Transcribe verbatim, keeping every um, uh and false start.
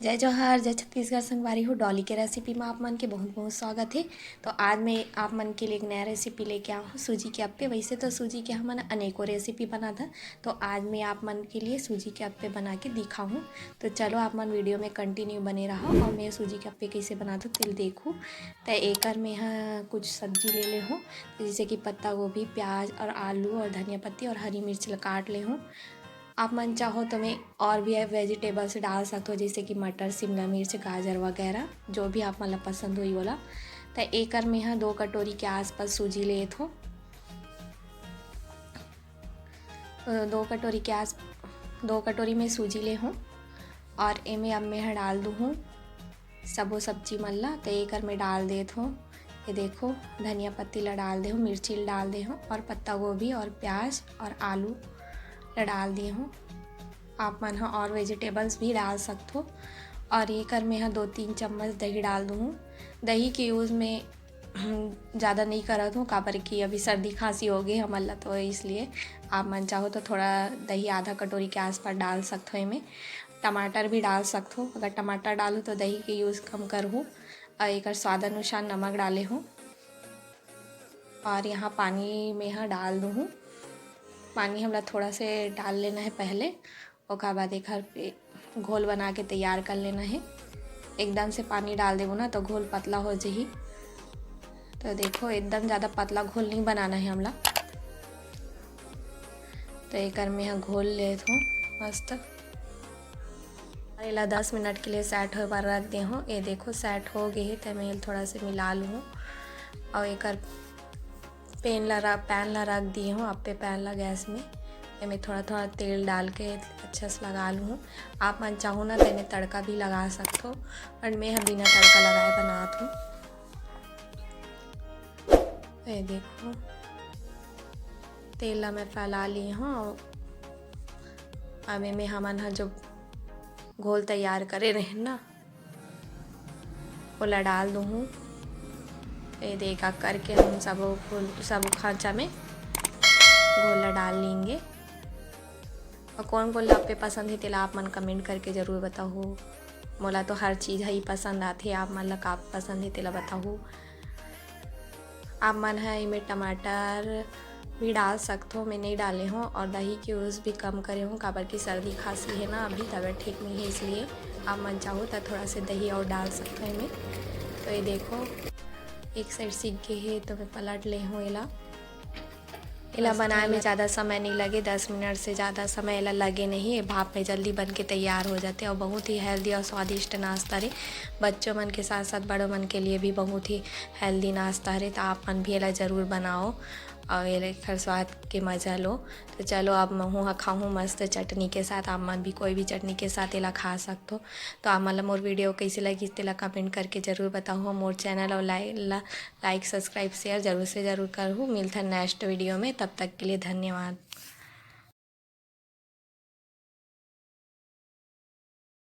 जय जोहार, जय छत्तीसगढ़ संगवारी हो। डॉली के रेसिपी में आप मन के बहुत बहुत स्वागत है। तो आज मैं आप मन के लिए एक नया रेसिपी लेके आया हूँ, सूजी के अप्पे। वैसे तो सूजी के हमन अनेकों रेसिपी बनाथन, तो आज मैं आप मन के लिए सूजी के अप्पे बना के दिखाहूँ। तो चलो आप मन वीडियो में कंटिन्यू बने रहो और मैं सूजी के अप्पे कैसे बनाथों तेला देखो। तो एकर में यहाँ कुछ सब्जी ले ले हूँ, जैसे कि पत्ता गोभी, प्याज और आलू और धनिया पत्ती और हरी मिर्च ल काट ले हूँ। आप मन चाहो तो मैं और भी वेजिटेबल्स डाल सकते हो, जैसे कि मटर, शिमला मिर्च, गाजर वगैरह, जो भी आप मन ला पसंद होई वोला। तो एकर में यहाँ दो कटोरी के आसपास सूजी लेत हूँ। अ, दो कटोरी के आस दो कटोरी में सूजी ले हूँ और एमे अब मैं यहाँ डाल दूँ हूँ सबो सब्जी मन ला। तो एकर में डाल देत हूँ, ये देखो, धनिया पत्ती ला डाल दे हूँ, मिर्ची ला डाल दे हूँ और पत्ता गोभी और प्याज और आलू ला डाल दिए हूँ। आप मन ह और वेजिटेबल्स भी डाल सकथो। और एकर में ह दो तीन चम्मच दही डाल दूँ। दही के यूज़ में ज़्यादा नहीं करत हूँ, काबर कि अभी सर्दी खांसी हो गई हमन ला, तो इसलिए आप मन चाहो तो थोड़ा दही आधा कटोरी के आसपास डाल सकथो। एमे टमाटर भी डाल सकथो, अगर टमाटर डालू तो दही के यूज़ कम करहूँ। और एकर स्वाद अनुसार नमक डाले हूँ। और यहाँ पानी में यहाँ डाल दूँ हूँ। पानी हमला थोड़ा से डाल लेना है पहले, ओकर बाद एकर पे घोल बना के तैयार कर लेना है। एकदम से पानी डाल देबो ना तो घोल पतला हो जाही। तो देखो, एकदम ज़्यादा पतला घोल नहीं बनाना है हमला। तो एकर में यहाँ घोल लेत हूँ मस्त। और एला दस मिनट के लिए सेट होए बर रख दे हूँ। ये देखो, सेट हो गए है, तो मैं एला थोड़ा से मिला लूँ। और एकर पैन ला रख, पैन ला रख दिए हूँ, अप्पे पैन ला गैस में। एमे थोड़ा थोड़ा तेल डाल के अच्छा से लगा लूँ। आप मन चाहो ना तो एमे तड़का भी लगा सकथो, but मैं ह बिना तड़का लगाए बनात हूँ। ये देखो, तेल ला मैं फैला ली हूँ। अब एमे हमन ह जो घोल तैयार करे रहेन ना, ओला डाल दूँ हूँ। ये देखा करके हम सब घोल, सब खांचा में घोल ला डाल लेंगे। और कौन कौन ला अप्पे पसंद है तेला आप मन कमेंट करके ज़रूर बताओ। मोला तो हर चीज़ ही पसंद आथे, आप मन ला का पसंद है तेला बताओ। आप मन ह एमे टमाटर भी डाल सकथो, मैं नहीं डाले हूँ। और दही के यूज़ भी कम करे हूँ, काबर कि सर्दी खांसी है ना, अभी तबीयत ठीक नहीं है, इसलिए आप मन चाहो तो थोड़ा से दही और डाल सकथो एमे। तो ये देखो, एक साइड सिक गए है तो मैं पलट ले हूँ एला। एला बनाए में ज़्यादा समय नहीं लगे, दस मिनट से ज़्यादा समय एला लगे नहीं। ये भाप में जल्दी बन के तैयार हो जाते और बहुत ही हेल्दी और स्वादिष्ट नाश्ता रे। बच्चों मन के साथ साथ बड़ों मन के लिए भी बहुत ही हेल्दी नाश्ता हरे, तो आप मन भी एला ज़रूर बनाओ और एला एकर स्वाद के मज़ा लो। तो चलो, अब महूँ ह खाहूँ मस्त चटनी के साथ। आप मन भी कोई भी चटनी के साथ एला खा सकथो। तो आप मन ला मोर वीडियो कैसे लगी तेला कमेंट करके ज़रूर बताओ। मोर चैनल और लाइ-, ला, लाइक, सब्सक्राइब, शेयर जरूर से जरूर करहू। मिलथन नेक्स्ट वीडियो में, तब तक के लिए धन्यवाद।